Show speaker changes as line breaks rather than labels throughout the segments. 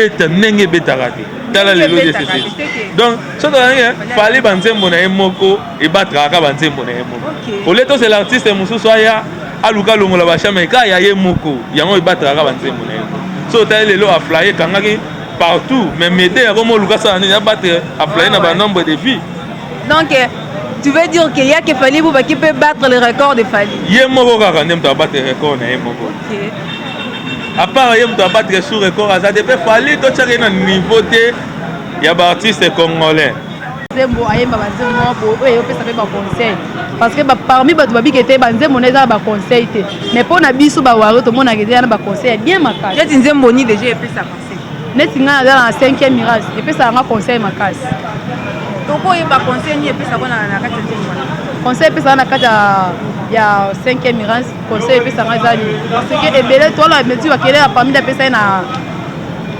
Ebeta ndenge ebetaka te. Tala lelo DCC. Donc soki tozalaki Fally banzembo na ye moko ebatraka kaka banzembo na ye moko. Au lieu tozela artiste mosusu aya aluka alongola ba chant mais kaka ya ye moko yango ebatraka kaka banzembo na ye moko. Soki otali lelo Aflaye ekangaki partout mais Mede akoma oluka asala nini abatre Aflaye na ba nombre de vues.
Donc tu veux dire qu'il y a que Fally Ipupa qui peut battre le record de Fally?
Ye moko kaka nde moto abattre record na ye moko.
Okay.
À part ye moto abattre sous record aza te mpe Fally totiaka ye na niveau te ya ba artiste congolais.
Nzembo ayemba banzembo moko boye oyo eyopesa mpe baconseil parce que parmi bato babiki te banzembo na eza na baconseil te mais mpo na biso bawario tomonaka eza na baconseil ya bien makasi.
Neti nzembo ni deja epesa conseil?
Neti ngai naza na 5e mirage epesaka nga conseil makasi.
Tokoyeba conseil nini epesaka na kati ya nzembo wana?
Conseil epesaka na kati ya 5e mirage, conseil epesaka eza nini? Parce que ebele tola meti bakele ya famille apesa ye na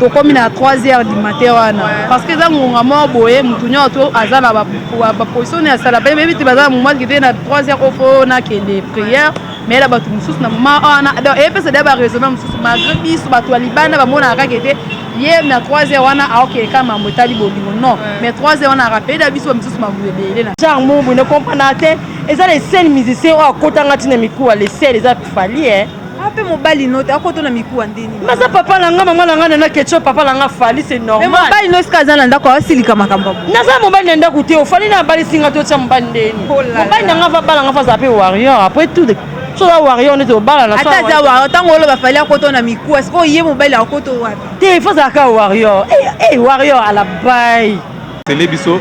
tokomi na 3 heures du matin wana parce que eza ngonga moko boye motu nyonso aza na baposition ya sala pe bebi te baza na moment kete na 3 heures ofo nakende prière mais na bato mosusu na moment wana donc eyepesa deya baraisonnement mosusu malgré biso bato ya libanda bamonaka kaka ete ye na 3 heures wana aokende kaka mambo etali bolingo non mais 3 heures wana arapele na biso bamisusu mambo ebele na
genre moko boye comprendre te eza le seul musicien oyo akotanga ntina mikuwa le seul eza Fally eh.
Ape mobali no te akoto na mikuwa ndeni.
Maza papa na nga mama na nga nana ketchup papa na nga Fally c'est normal.
Mais mobali no esika aza na ndako asilika makambo.
Naza mobali na ndako te ofali na abalisi nga totia mobali ndeni. Mobali na nga va bala nga faza pe warrior après tout so oza warrior nde tobala na
ata aza warrior ntango oloba Fally akoto na mikuwa sikoyo ye mobali akoto wapi?
Te faut azalaka warrior. Eh eh warrior à la baille.
Tele biso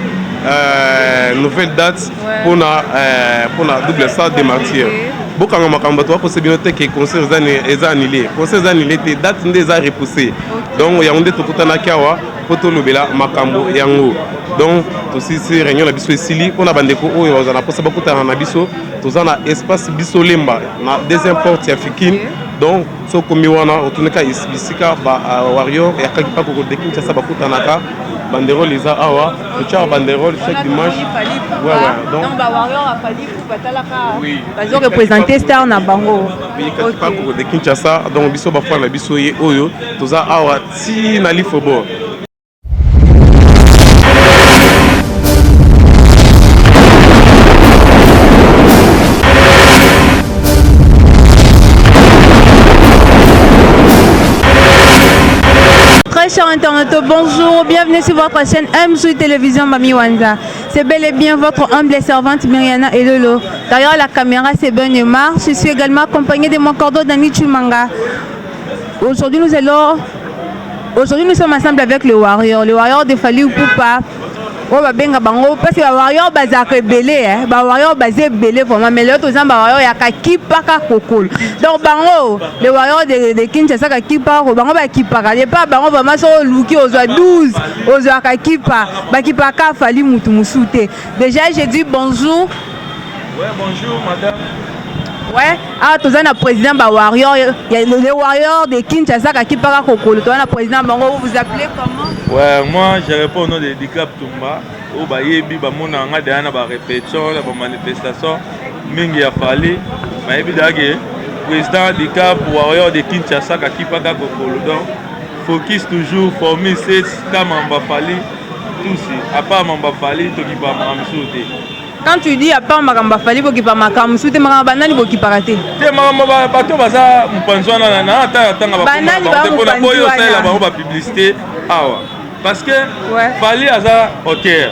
nouvelle date pona pona double stade de martyr bokanga makambo bato bakosa bino te ke concert eza annulé concert eza annulé te date nde eza repoussé donc yango nde tokutanaki awa mpo tolobela makambo yango donc tosilisi réunion na biso esili mpona bandeko oyo bazala na mposa bakutana na biso toza na espace biso lemba na deuxième porte ya fikine donc Soki okomi wana otunika bisika ba warrior ya Kakipa Koko de Kinshasa bakutanaka, banderole eza awa, totiaka banderole chaque dimanche.
Ouais, ouais, donc, donc ba warrior ya Fally Ipupa talaka oui, bazo représenter star na bango.
Oui, Kakipa Koko de Kinshasa, donc biso ba fan na biso ye oyo toza awa ti na Lifobo.
Très chers internautes, bonjour, bienvenue sur votre chaîne MJ Télévision Mami Wanza. C'est bel et bien votre humble servante Myriana Elolo. Derrière la caméra, c'est Ben Omar. Je suis également accompagnée de mon cordeau Dani Chumanga. Aujourd'hui, nous allons Aujourd'hui, nous sommes ensemble avec le warrior, le warrior de Fally Ipupa. oyo babenga bango parce que bawarrior bazalaka ebele eh. Bawarrior baza ebele vraiment, mais lelo toza bawarrior ya kakipaka kokolo. Donc bango le warrior de Kinshasa kakipaka bango bakipaka epa bango vraiment, soki oluki ozwa 12 ozwa kakipa, bakipaka Fally mutu mosusu te. Déjà je dis bonjour.
Ouais, bonjour madame.
Ouais, ah toza na président ba warrior, le warrior de Kinshasa kakipaka kokolo, toza na président bango, vous vous appelez comment?
Ouais, moi je réponds au nom de Dicap Tumba. Oyo bayebi bamona nga deya na ba répétition na ba manifestation mingi ya Fally, bayebi deya ke président Dicap warrior de Kinshasa kakipaka kokolo. Donc focus toujours formule 7 kamamba Fally tusi à part mamba Fally tokipa makambo mosusu te.
Quand tu dis à part makambo Fally bokipa makambo mosusu te, makambo banani bokipaka te?
Te, makambo bato baza mopanzi wana na ata atanga
Banani ba
mpona
mopanzi
boyo
wana?
osalela bango bapublicité awa parce que Fally aza auteur.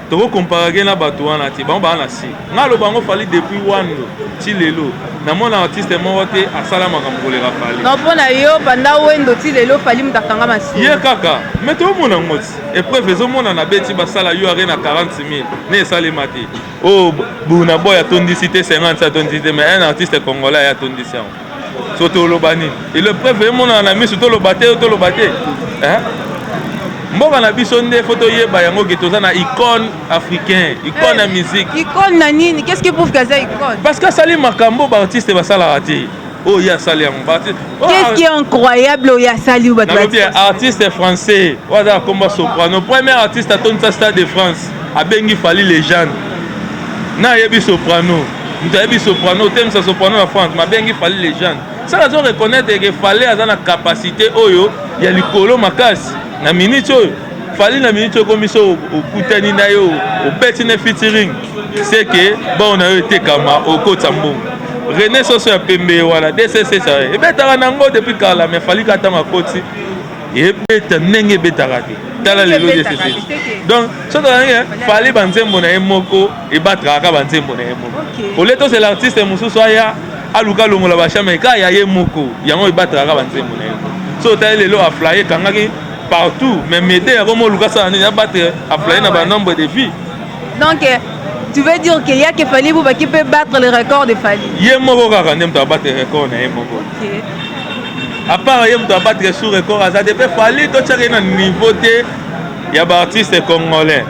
Tokokomparake na bato wana te, bango baa na si nga aloba yango Fally depuis wando ti lelo namona artiste moko te asala makambo koleka Fally.
Non, mpo na yo banda wendo ti lelo Fally moto akanga masumu
ye kaka, mais toomona yango ti épreuve ezomonana beti basala ure na 40 000 ne esalema te. Oyo Burna Boy atondisi te, 50 atondisi te, mais un artiste congolais aye atondisi yango. So toloba nini? Et le preuve emonana na miso, toloba te, toloba te. Hein? Mboka na biso nde faut toyeba yango ke toza na icône africain, icône ya musique.
Icône na nini? Qu'est-ce qui prouve qu'aza icône?
Parce que asali makambo ba artiste basalaka te. Oyo ye asali yango. Ba artiste.
Qu'est-ce qui est incroyable oyo asali bato?
Nalobi artiste français oyo aza na komba soprano, premier artiste atondisa Stade de France, abengi Fally légende. Na ayebi soprano, moto ayebi soprano otemisa soprano na France, mabengi Fally légende. Sala azo reconnaître que Fally aza na capacité oyo ya likolo makasi na minute oyo. Fally na minute oyo ekomi so okutani na yo obeti na featuring c'est que bao na yo etekama okotisa mbongo. René Soso ya pembe wana DCC ça ebetaka nango depuis kala mais Fally kaka ntango akoti ebeta ndenge ebetaka te tala lelo DCC. Donc soki tozalaki Fally banzembo na ye moko ebataka kaka banzembo na ye moko. Au lieu tozela artiste mosusu aya aluka alongola bachame kaka ya ye moko yango ebataka kaka banzembo na ye moko. So otali lelo aflaye ekangaki partout mais mede yango moluka asala nini abattre aflaye na banombre de vie.
Donc tu veux dire qu'il y a que Fally Ipupa qui peut battre le record de Fally?
Ye moko kaka nde moto abattre record na ye moko.
Okay.
À part ye moto abattre sous record aza te mpe Fally totiaka ye na niveau te ya baartiste congolais.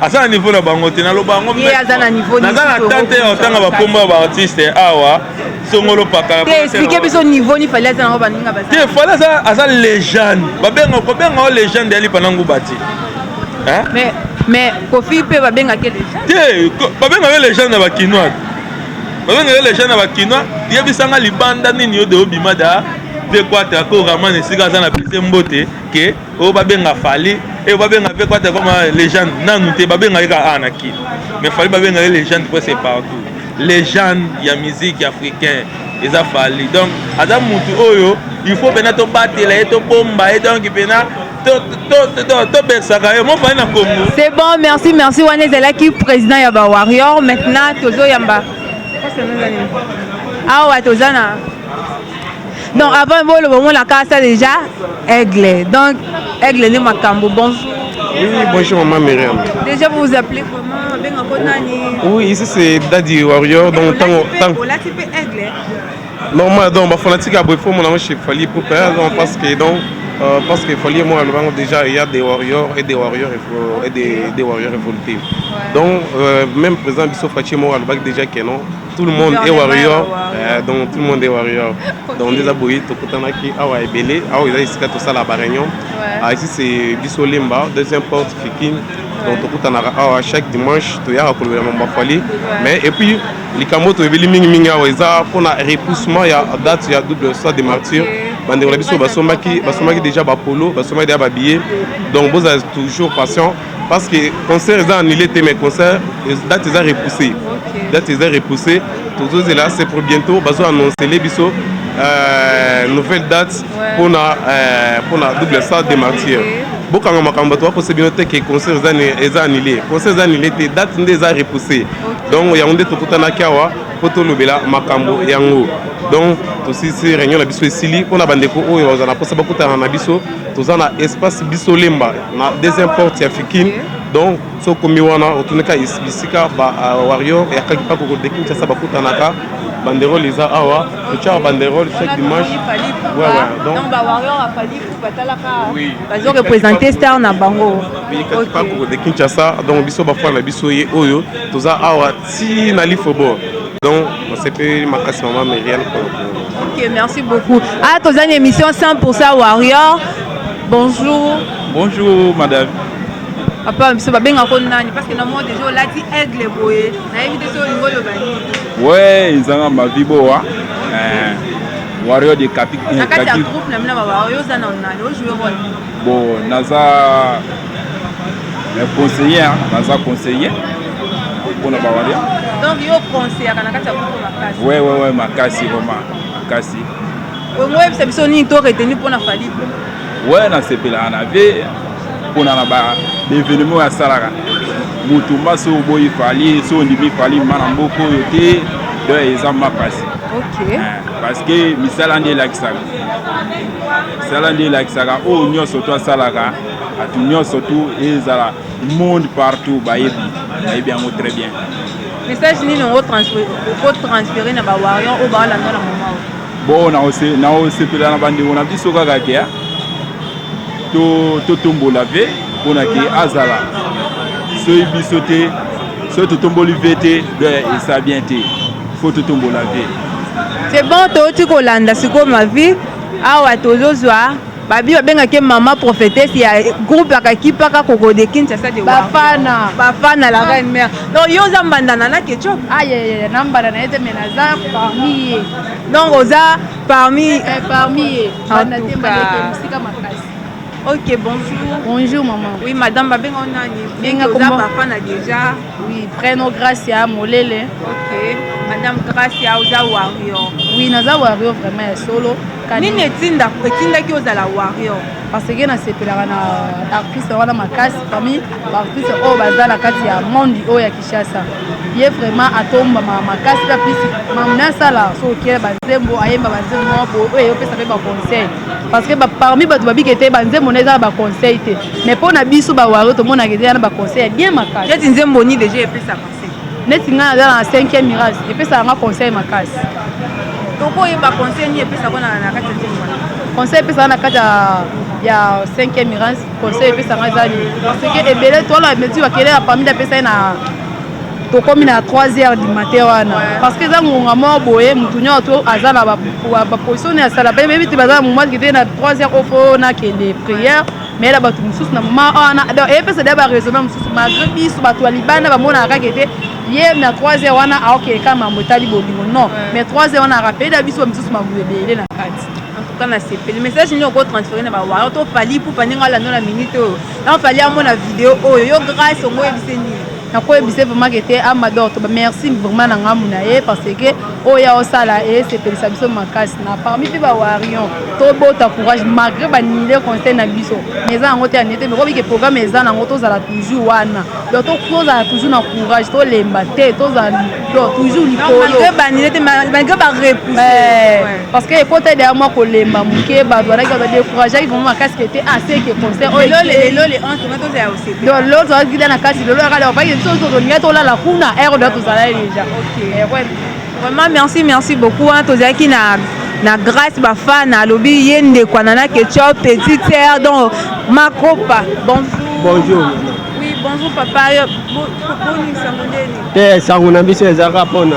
Aza na niveau na bango te, naloba yango
Ye aza na niveau
naza na temps te ya kotanga bakombo ya baartiste awa songolo pakala.
Te expliquer biso niveau ni Fally aza nango baninga baza.
Te Fally aza aza légende. Babenga kobenga o légende ya lipa na nguba te.
Hein? Mais Koffi pe babengaki légende.
Te babengaka légende na ba kinois. Babengaka légende na ba kinois, yebisanga libanda nini yo de obima da V4 ko Raman esika aza na pese mbote ke oyo babenga Fally e babenga V4 comme légende nanu te babenga ye kaka na Kin. Mais Fally babenga ye légende presque partout. Légende ya musique africaine eza Fally. Donc aza mutu oyo il faut pena tobatela ye tobomba ye donc pena tobesaka ye mo Fally na Congo.
C'est bon, merci, merci. Wana ezalaki président ya ba Warrior. Maintenant tozoyamba awa toza na donc avant boloba omonaka ça déjà Aigle. Donc Aigle nde makambo. Bonjour.
Oui, bonjour maman Myriam.
Déjà vous vous appelez comment? Benga nani?
Oui, ici c'est Daddy Warrior. Donc tant tant
olati pe Aigle.
Normal, donc ma fanatique à faut mon chez Fally Ipupa donc parce que donc parce que Fally moi déjà il y a des warriors et des warriors et des warriors révoltés.
Ouais.
Donc même président Bissot Fatshi moi déjà que non tout le monde est warrior, donc tout le monde est warrior.
Okay.
Donc des aboyi tokutanaki awa ebele awa eza esika tosala ba réunion.
Ouais.
Ah, ici c'est Biso Lemba, deuxième porte Fikin. Donc tokutanaka awa chaque dimanche toyaka kolobela mambo ya Fally. Mais et puis likambo toyebeli mingi mingi awa eza mpona repoussement ya date ya double stade de martyr. Bandeko na biso basombaki basombaki déjà bapolo, basombaki déjà babillet. Donc bozala toujours patient parce que concert eza annulé te mais concert date eza repoussé. Date eza repoussé. Tozozela c'est pour bientôt bazo annoncer les biso nouvelle date mpona mpona double stade de martyr. Bokanga makambo bato bakosa bino te ke concert eza annulé. Concert eza annulé te, date nde eza repoussé. Donc yango nde tokutanaki awa mpo tolobela makambo yango. Donc tosilisi réunion na biso esili mpona bandeko oyo bazala na mposa bakutana na biso. Toza na espace Biso Lemba na deuxième porte ya Fikin. Donc sokomi wana otunika bisika ba warrior ya kaki pakoko de Kinshasa bakutanaka. Banderole eza awa, totiaka banderole chaque dimanche.
Ouais, ouais, donc ba warrior a Fally Ipupa talaka bazo représenter star na bango.
Oui, kaki pakoko de Kinshasa. Donc biso bafana na biso ye oyo toza awa ti na Lifobo. Donc nasepeli makasi mama Myriam.
Ok, merci beaucoup. Ah, toza une émission 100% warrior. Bonjour.
Bonjour madame.
Papa, biso babenga ko nani parce que na moi déjà olati aigle boye. Nayebi te so olingo loba nini.
Ouais, ezanga maviboa. Warrior de Kapi.
Na kati ya groupe na mina ba warrior oza na nani o jouer rôle?
Bon, naza conseiller, naza conseiller mpona ba warrior.
Donc yo conseillaka na kati ya groupe makasi.
Ouais, makasi vraiment, makasi.
Ongo yebisa biso nini to retenir mpona Fally?
Ouais, nasepelaka na vie mpona na ba événement oyo asalaka. Motu mba so oboyi Fally, so ondimi Fally ma na mboka oyo te, donc eza makasi.
Ok.
Parce que misala nde elakisaka. Misala nde elakisaka oyo nyonso to asalaka, atu nyonso tu ezala monde partout bayebi, bayebi yango très bien.
Message nini ongo transférer na ba warrior oyo balanda na moment oyo?
Bon, naosepela na bandeko na biso kaka ke totombola ve mpona ke azala soki biso te, soki totomboli ve te, donc esa bien te, faut totombola ve.
C'est bon, touti kolanda sikoyo ma vie awa tozozwa. Babi babengaki mama prophétesse ya groupe ya Kakipaka Koko de Kinshasa de
Bafana.
Bafana la reine mère. Donc yo oza mbanda na Ketchup?
Aïe, na mbanda na ye te mais naza parmi ye.
Donc oza parmi
eh, parmi ye. Mbanda te mbanda te mosika makasi.
Ok, bonjour.
Bonjour maman.
Oui, madame babenga nani? Benga oza Bafana déjà.
Oui, prénom Gracia Molele.
Ok, madame Gracia oza warrior.
Oui, naza warrior vraiment ya solo.
Nini etinda etindaki ozala warrior?
Parce que nasepelaka na artiste wana makasi parmi baartiste oyo baza na kati ya monde oyo ya Kinshasa. Ye vraiment atombama makasi mpe apesi mamna asala so okela banzembo ayemba banzembo moko boye oyo eyopesa mpe baconseil parce que parmi bato babike te banzembo na eza na baconseil te mais mpo na biso bawario tomonaka eza na baconseil ya bien makasi.
Neti nzembo nini deja epesa conseil?
Neti ngai naza na 5e mirage epesaka nga conseil makasi.
Tokoyeba conseil nini epesaka na kati ya nzembo wana?
Conseil epesaka na kati ya 5e mirage, conseil epesaka eza nini? Parce que ebele toala meti bakele ya parmi apesa ye na tokomi na 3 heures du matin wana parce que eza ngonga moko boye motu nyonso aza na baposition ya sala bayebi te baza na moment kete na 3 heures ofo nakende prière mais na bato mosusu na moment wana donc eyepesa deya baraisonnement mosusu malgré biso bato ya libanda bamonaka kaka ete ye na 3 heures wana aokende kaka mambo etali bolingo non mais 3 heures wana arapele na biso bamisusu mambo ebele na kati.
En tout cas nasepeli. Message nini okotransfere na bawario to Fally Ipupa ndenge alanda na minute oyo na Fally amona video oyo yo Grâce ongo oyebise nini?
Nakoyebisa vraiment ke te Amador to merci vraiment na ngambu na ye parce que oyo osala esepelisa biso makasi na parmi mpe bawarion tobota courage malgré banile conseil na biso mais eza yango te ya nete mais ke programme eza nango tozala toujours wana donc tozala toujours na courage tolemba te tozala donc toujours likolo
malgré banile te malgré barepousse
parce que ekota deya mwa kolemba moke bato bazalaki bato badécourageaki vraiment makasi ke te aseke conseil oyo
lelo le 11 tozala osepela
donc lelo tozalaki na kati lelo kaka baki biso tolingai tolala kuna heure oyo tozalaki déjà.
Ok, vraiment merci, merci beaucoup hein. Tozalaki na Grâce Bafana, alobi ye ndeko na Ketchup, petite sœur. Donc Makopa, bonjour.
Bonjour.
Oui, bonjour papa. Boni sango ndeni?
Te, sango na biso ezalaka mpona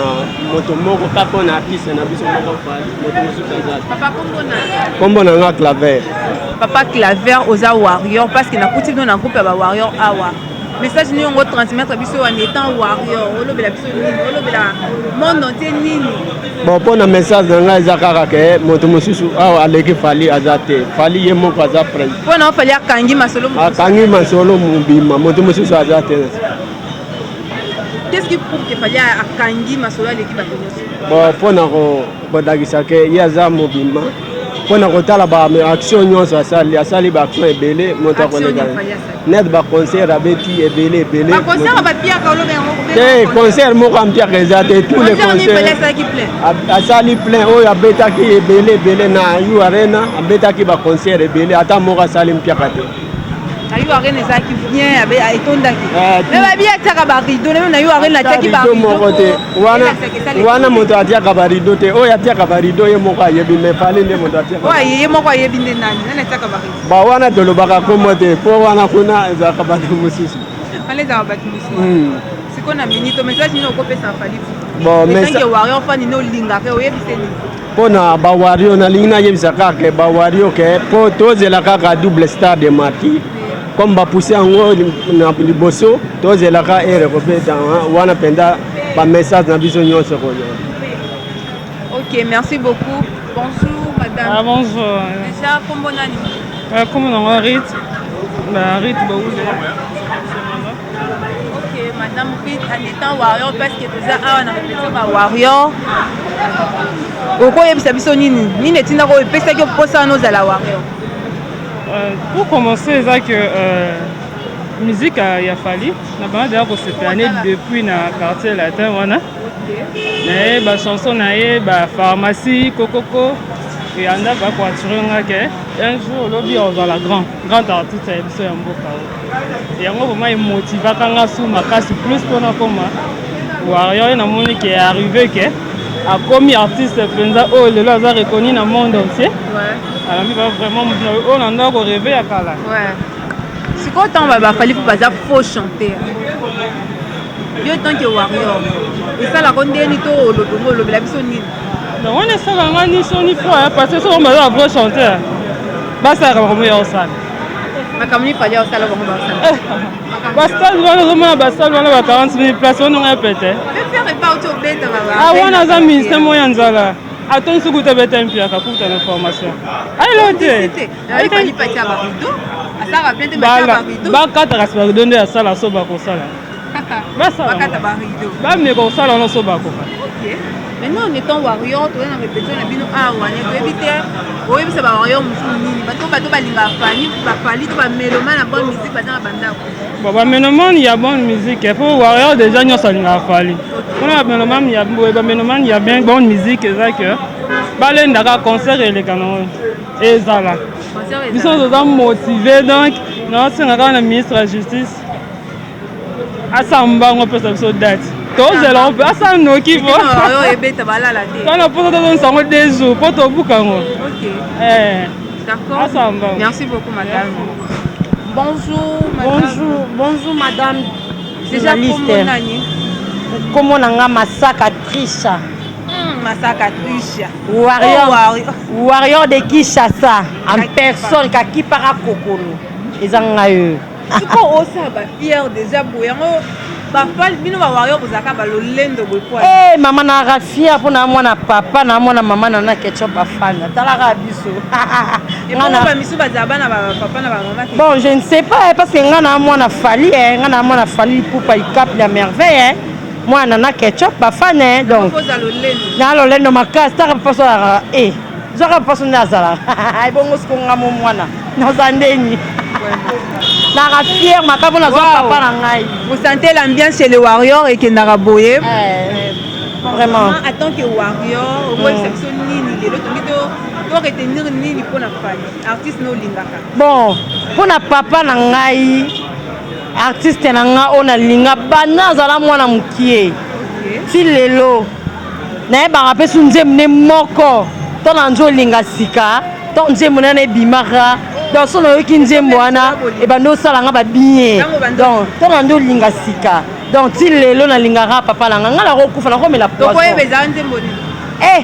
moto moko kaka, mpona artiste na biso moko Fally, moto mosusu aza.
Papa, kombo na?
Kombo na nga Claver.
Papa Claver, oza warrior parce que nakuti bino na groupe ya bawarrior awa. Message nini yango transmettre biso en étant warrior? Olobela biso nini? Olobela monde entier nini?
Bon, mpona message na ngai eza kaka ke moto mosusu awa aleki Fally aza te. Fally ye moko aza président.
Mpona Fally akangi masolo.
Akangi masolo mobima, moto mosusu aza te.
Qu'est-ce qui prouve que Fally akangi masolo, aleki bato nyonso?
Bon, mpona kolakisa ke ye aza mobima, mpona kotala baaction nyonso asali, asali baaction ebele, moto akoleka net baconcert abeti ebele ebele te. Concert moko ampiaka eza te, tous les concerts asali plein oyo abetaki ebele ebele na U Arena, abetaki baconcert ebele, ata moko asali mpiaka te.
Na U Arena ezalaki bien, etondaki, mais babi atiaka barideau même na U Arena atiaki.
Barideau moko te wana. Wana moto atiaka barideau te. Oyo atiaka barideau ye moko ayebi, mais Fally nde moto atiaka.
Ye moko ayebi nde nani? Nani atiaka barideau?
Ba wana tolobaka kombo te mpo wana kuna ezalaka bato mosusu.
Wana ezalaka bato mosusu. Sikoyo na minute, message nini okopesa Fally?
Bon,
tant que warrior fan nini olingaka, oyebise nini?
Mpona bawario, nalingi nayebisa kaka bawario ke mpo tozela kaka double stade de Martyr comme bapousse yango na liboso, tozelaka ere kobeta wana mpenza bamessage na biso nyonso kozala.
Ok, merci beaucoup. Bonjour madame.
Ah, bonjour.
Déjà, kombo nani?
Kombo na Rit. Bah, Rit Baoulé.
Ok, madame Rit, en étant warrior, parce que toza awa na répétition ba warrior. Okoyebisa biso nini? Nini etindaka oyo epesaki mposa wana ozala warrior?
Pour commencer, eza que musique ya Fally na banda deya kosepela ne depuis na Quartier Latin wana na ye, bachanson na ye, bapharmacie kokoko eyanda bakoattirer nga ke un jour olobi ozala grand grand artiste ya biso ya mboka oyo. Yango vraiment emotivaka nga su makasi plus mpona koma warrior. Ye namoni ke arrivé ke akomi artiste mpenza oyo lelo aza reconnu na monde entier. Alambi ba vraiment moto oyo na ndako rêve ya kala.
Sikoyo ntango baFally mpo baza faux chanteur, yo tant que warrior esalaka ndeni to olobongo olobela biso nini?
Donc wana esalanga ni chaud ni froid, parce que soki baza ba vrai chanteur. Basalaka makambo ya kosala.
Makambo nini Fally osala bango basala?
Bastade wana ozomona bastade wana ba 40 000 place wana ngai pete. Ah wana aza ministère moko ya nzala. Atondisi kuta beta mpiaka kuta na formation. Ayelo te. Bakata kasi barido nde asala so bakosala. Basala. Bameka kosala wana so bakoka.
Maintenant, en étant warrior, toza na répétition na bino awa, ne toyebi te oyebisa ba warrior mosusu nini, bato bato balingaka Fally, bafali to bamelomane na bonne musique baza na bandako.
Bon, bamélomane ya bonne musique, po warrior déjà nyonso alingaka Fally. Mpona bamélomane ya bamélomane ya bien bonne musique eza ke balendaka concert eleka nango ezala. Biso toza motivé, donc naosenga kaka na ministre ya justice asala mbango apesa biso date, tozela ngo mpe asala noki po
ebeta balala te.
Kana mposa tozongisa yango 2 jours mpo tobuka yango.
D'accord.
Asala mbango.
Merci beaucoup, madame. Bonjour, madame.
Bonjour, bonjour madame.
Déjà,
journaliste.
kombo nani?
Kombo na nga Masaka Trisha.
Masaka Trisha.
Warrior,
Oh, warrior.
Warrior de Kinshasa en personne, kakipaka kokolo. Eza ngai oyo.
Siko osala bafier déjà boye yango bafali bino bawarrior bozalaka balolendo boye po
Eh, mama na fier mpo na mwana papa na mwana mama na na ketchup bafana talaka biso. Nga
ebongo bamisu bazala bana bapapa na bamama te?
Bon, je ne sais pas, eh, parce que nga na mwana Fally, eh, nga na mwana Fally Ipupa Icap la merveille, eh. Mwana na ketchup bafana, eh, donc
kozala lolendo.
Na lolendo makasi taka mpaso azalaka e zwaka mpaso nde azalaka ebongo siko nga mo mwana naza ndeni naka fier maka mpo nazwa papa na ngai.
Vous sentez l'ambiance chez les warriors ekendaka boye.
Vraiment.
En tant que warrior, okoyebisa biso nini lelo? Tongi to retenir nini mpona Fally, artiste no olingaka?
Bon, mpo na papa na ngai, artiste na nga oyo nalinga banda azala mwana mokie ti lelo, nayebaka mpe su nzembo nde moko to na nzo olinga sika to nzembo nana ebimaka. Donc so nayoki nzembo wana ebandi osala nga babien. Donc to na nzo olinga sika, donc ti lelo nalingaka papa na nga. Nga nakokufa, nakomela poison.
Tokoyeba ezala nzembo nini?
Eh,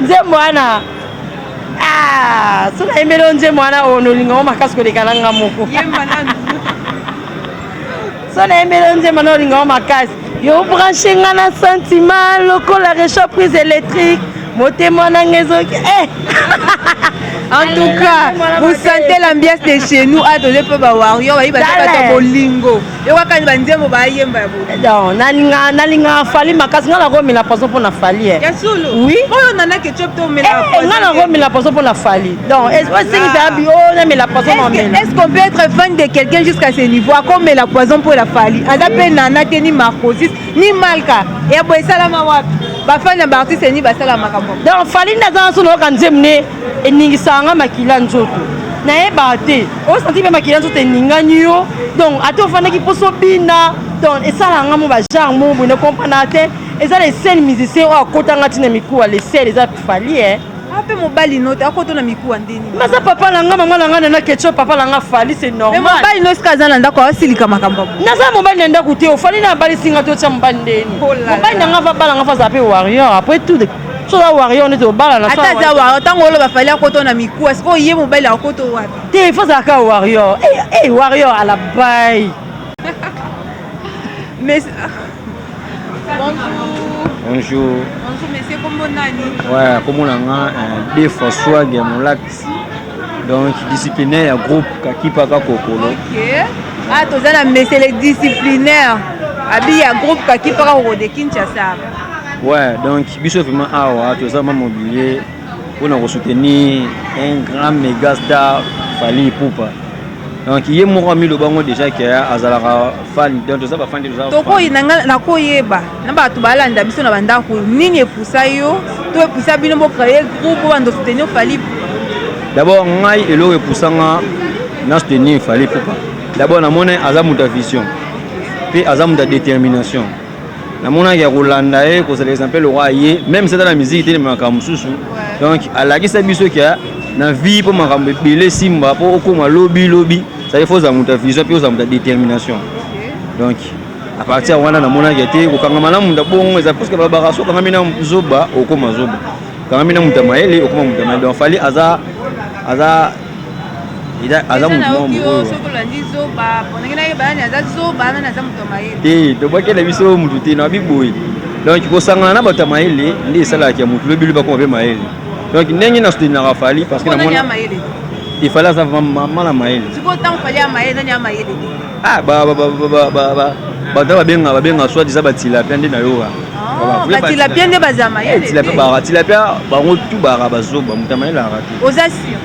nzembo wana, ah, so nayembeli yo nzembo wana oyo nolinga ngo makasi koleka na nga moko.
Yemba nanu.
So nayembeli yo nzembo wana olinga ngo makasi, yo branche nga na sentiment lokola réchaud prise électrique, motema nanga ezoki eh.
En tout cas, vous sentez l'ambiance de chez nous. Ah, toze mpe bawarrior bayi baza bato ya bolingo, yo kaka ni banzembo bayemba ya bolingo.
Donc nalinga nalingaka Fally makasi. Nga nakomela poison mpo na Fally, eh.
Ya solo?
Oui.
Oyo nana ketchup to omela?
Eh, nga nakomela poison mpo na Fally. Donc esengi mpe abi oyo namela poison, namela.
Est-ce qu'on peut être fan de quelqu'un jusqu'à ce niveau, akomela poison mpo na Fally? Aza mpe nana te, ni Marcosis ni Malka ya boye. Esalama wapi? Bafani ya baartiste ni basala makambo?
Donc Fally nde aza na so nayoka nzembo ne eningisaka nga makila nzoto, nayebaka te osanti mpe makila nzoto eningani yo. Donc ata ofandaki mposo bina, donc esalaka nga mo bagenre mo boye, nakomprendre te. Eza le seul musicien oyo akotanga ntina mikuwa, le seul eza Fally, eh.
Mpe mobali no te akota na mikuwa ndeni?
Maza papa na nga, mama na nga nana ketchup, papa na nga Fally, c'est normal.
Mobali no esika aza na ndako aosilika makambo ya boye?
Naza mobali na ndako te. Ofali na abalisinga te, otya mobali ndeni? Mobali na nga va bala nga fa azala mpe warrior. Après tout, so oza warrior nde tobala na
Ata aza warrior, ntango oloba Fally akota na mikuwa, sikoyo ye mobali akota wapi?
Te, fo azalaka warrior. Eh, eh, warrior à la baille.
Mais bonjour.
Bonjour.
Bonjour monsieur, kombo nani?
Ouais, kombo na nga deux fois swag ya Molax. Donc disciplinaire ya groupe Kakipaka Kokolo.
Ok. Ah, toza na monsieur le disciplinaire. Abi ya groupe Kakipaka Kokolo de Kinshasa.
Ouais, donc biso vraiment awa toza ma mobilier mpona kosoutenir un grand méga star Fally Ipupa. Donc ye moko amiloba ngo déjà ke azalaka fan, donc toza bafan te, toza
Tokoyi na nga nakoyeba na bato balanda biso na bandako, nini epusa yo to epusa bino bocréer groupe bando soutenir Fally?
D'abord ngai eloko epusanga na soutenir Fally Ipupa, d'abord namoni aza moto ya vision mpe aza moto ya détermination. Namonaki ya kolanda ye, kozala exemple lokwa ye, même si aza na musique te, na makambo mosusu. Donc alakisa biso ke na vie, mpo makambo ebele esimba, mpo okóma lobi lobi, c'est faut ozala moto ya vision mpe ozala moto ya détermination. Donc à partir ya wana namonaki te kokangama na moto bongo eza parce que balobaka so okangami na zoba okóma zoba. Okangami na moto ya mayele, okoma moto ya mayele. Donc Fally aza aza aza moto moko oyo te tobwakela biso motu te na biboye. Donc kosangana na bato ya mayele nde esalaka ya motu lobi lobi akoma mpe mayele. Donc ndenge na soutenaka Fally parce que namona Fally aza mama na mayele. Ah, ba ba ba ba ba ba bato babenga babenga soit eza batilapia nde nayoka.
Ah, batilapia nde baza mayele.
Tilapia baka tilapia bango tu baka bazoba, moto ya mayele alaka te.
Oza sûr?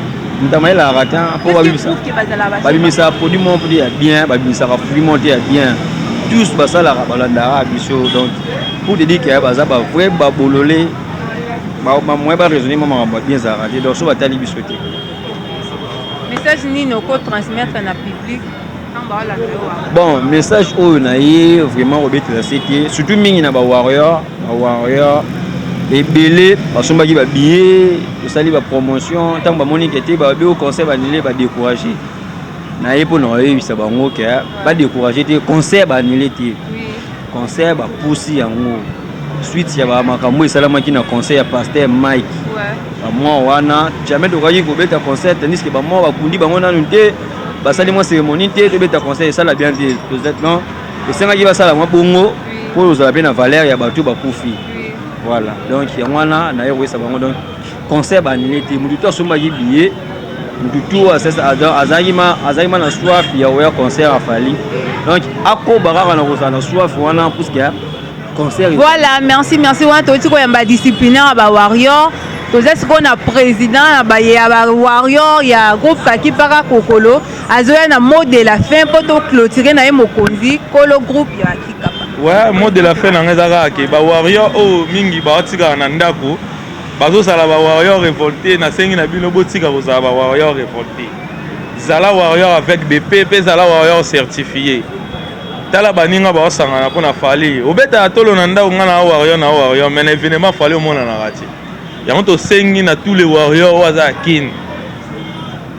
Moto ya mayele alaka te mpo babimisa babimisaka produit moko te ya bien, babimisaka fruit moko te ya bien. Tous basalaka balandaka biso. Donc pour te dire que baza ba vrai babolole, bamoyen baraisonne mwa makambo ya bien ezalaka te. Donc so batali biso te.
Message nini okotransmettre na public?
Bon, message oyo na ye vraiment kobetela se te, surtout mingi na bawarrior. Bawarrior ebele basombaki babillet, tosali bapromotion, ntango bamoni ke te babi o concert baannule, badécourage. Na ye mpona koyebisa bango ke badécourage te, concert baannule te, concert bapusi yango suite ya bamakambo esalamaki na concert ya pasteur Mike. Bamwa wana jamais tokokaki kobeta concert tandis que bamwa bakundi bango nanu te, basali mwa cérémonie te, tobeta concert esala bien te. Non, esengaki basala mwa bongo mpo ozala mpe na valeur ya bato bakufi. Voilà, donc yango wana naye koyesa bango. Donc concert baannule te, motu to asombaki billet, motu tu azalaki ma na soif ya koya concert a Fally, donc akoba kaka na kozala na soif wana puisque concert.
Voilà, merci, merci. Wana touti koyamba disciplinaire ya bawarrior. Toza sikoyo na président na baye ya bawarrior ya groupe Kaki Paka Kokolo. Azoya na mot de la fin mpo toclôturer na ye, mokonzi kolo groupe ya Kikapa.
Ouais, mot de la fin na ngai eza kaka ke bawarrior oyo mingi baotikaka na ndako bazozala bawarrior révolté. Nasengi na bino botika kozala bawarrior révolté. Zala warrior avec BP mpe zala warrior certifié. Tala baninga baosangana mpona Fally, obetaka tolo na ndako, ngai na warrior na warrior, mais na événement Fally omonanaka te. Yango tosengi na tous les warriors oyo aza ya Kine,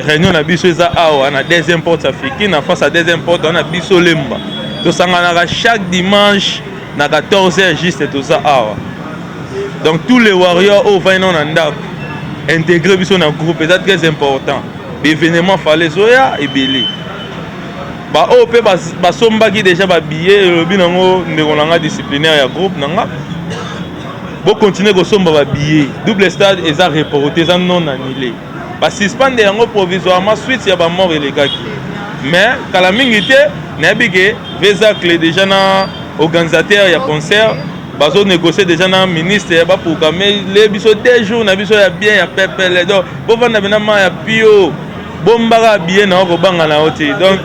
réunion na biso eza awa na deuxième porte africaine, na face ya deuxième porte wana. Biso lemba tosanganaka chaque dimanche na 14 heures juste, toza awa. Donc tous les warriors oyo ovandi nao na ndako, intégrer biso na groupe, eza très important. Baévénement Fally ezoya ebele. Baoyo mpe basombaki déjà babillet, elobi nango ndeko na nga disciplinaire ya groupe na nga, bocontinue kosomba babillet. Double stade eza reporté, eza non annulé, basuspendre yango provisoirement suite ya bamort elekaki. Mais kala mingi te, nayebi ke Vezacle déjà na organisateur ya concert bazonégocie déjà na ministre, baprogrammer le biso 2 jours na biso ya bien ya pepele. Donc bovanda pena ma ya pio, bombaka billet na yo, kobanga na yo te. Donc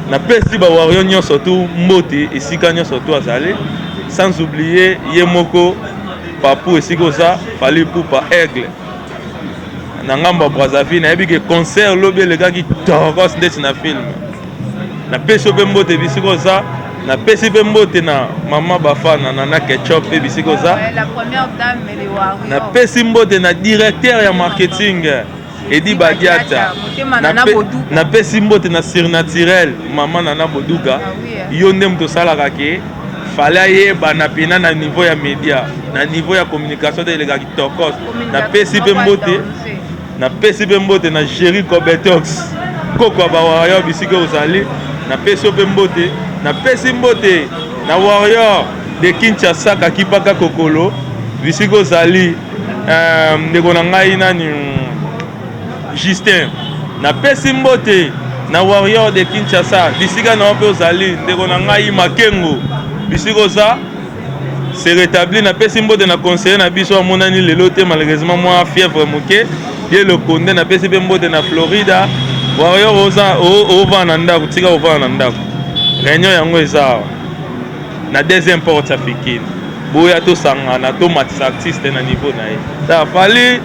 napesi bawarrior nyonso tu mbote esika nyonso tu azali, sans oublier ye moko Papu esika oza, Fally Ipupa Aigle na ngambo ya Brazzaville. Nayebi ke concert lobi elekaki torgos ndeti na film. Napesi yo mpe mbote bisika oza. Napesi mpe mbote na mama Bafana Nana Ketchup mpe bisika oza. Napesi mbote na directeur ya marketing Edi Badiata. Napesi mbote na surnaturel mama Nana Boduga. Yo nde moto osalaka ke Fally ayebana mpena na niveau ya média, na niveau ya communication te, elekaki tokos. Napesi mpe mbote, napesi mpe mbote na Géri Cobetox, koko ya bawarrior bisika ozali, napesi yo mpe mbote. Napesi mbote na warrior de Kinshasa Kakipaka Kokolo bisika ozali, ndeko na ngai nani Justin. Napesi mbote na warrior de Kinshasa bisika na yo mpe ozali, ndeko na ngai Makengo bisika oza se rétabli. Napesi mbote na conseiller na biso amonani lelo te malheureusement, mwa fièvre moke ye Lokonde. Napesi mpe mbote na Florida. Warrior oza ovanda na ndako, tika ovanda na ndako, réunion yango eza awa na deuxième porte africaine. Boya tosangana, tomatisa artiste na niveau na ye. Ta Fally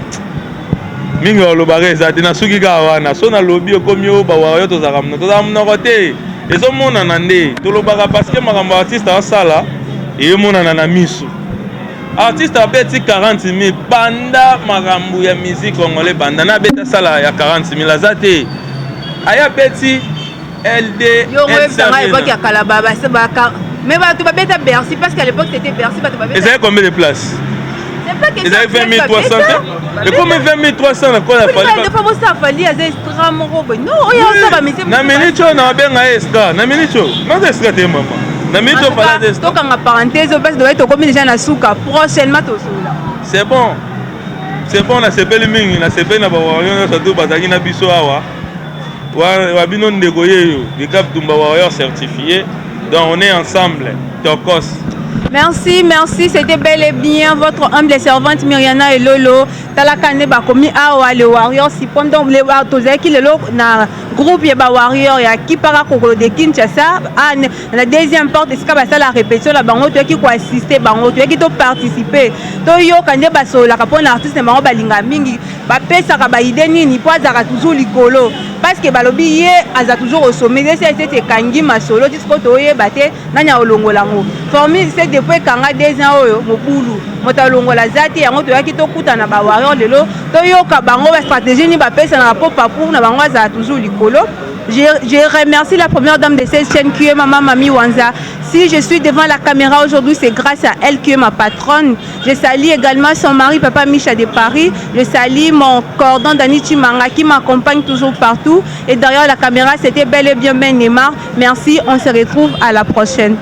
mingi balobaka eza te, nasuki kaka wana. So nalobi ekomi oyo bawarrior tozalaka monoko, tozalaka monoko te, ezomonana nde tolobaka parce que makambo artiste asala emonana na miso. Artiste abeti 40 000 banda makambo ya musique congolais, banda na abeti asala ya 40 000 aza te. Aya abeti LD.
Yo oyebisanga époque ya kala mais bato babeta Bercy parce qu'à l'époque c'était Bercy, bato babeta.
Ezali combien de places?
C'est
Ezali 20 300 te, ekomi 20 300 na kola.
Fally aza extra moko boye, non? Oyo osala bamisi.
Na minute oyo na babenga ye extra, na minute oyo naza extra te, mama. Na minute oyo Fally aza extra.
Tokanga parenthèse parce que tokomi déjà na suka, prochainement tosolola.
C'est bon, c'est bon. Nasepeli mingi, nasepeli na bawarrior nyonso tu bazalaki na biso awa. Wa bino ndeko yeyo Bikap Tumba, warrior certifié. Donc on est ensemble, tokos.
Merci, merci. C'était bel et bien votre humble servante Myriana et Lolo. Talaka ne bakomi awa le warrior suprême. Donc le tozalaki lelo na groupe ya ba warrior ya Kipara Kokolo de Kinshasa. Ah, na deuxième porte esika basala répétition na bango, toyaki koassister bango, toyaki toparticiper, toyoka nde basololaka mpo na artiste na bango balinga mingi, bapesaka baidées nini mpo azalaka toujours likolo, parce que balobi ye aza toujours au sommet. Esi ete ekangi masolo ti sikoyo, toyeba te nani alongola yango. Formule c'est depuis ekanga 2 ans oyo mobulu, moto alongola aza te. Yango toyaki tokutana na bawarrior lelo, toyoka bango bastratégie nini bapesanaka mpo papour na bango azala toujours likolo. Je remercie la première dame de cette chaîne qui est Maman Mami Wanza. Si je suis devant la caméra aujourd'hui, c'est grâce à elle qui est ma patronne. Je salue également son mari, Papa Micha de Paris. Je salue mon cordon Dani Chimanga qui m'accompagne toujours partout. Et derrière la caméra, c'était bel et bien Ben Neymar. Merci, on se retrouve à la prochaine.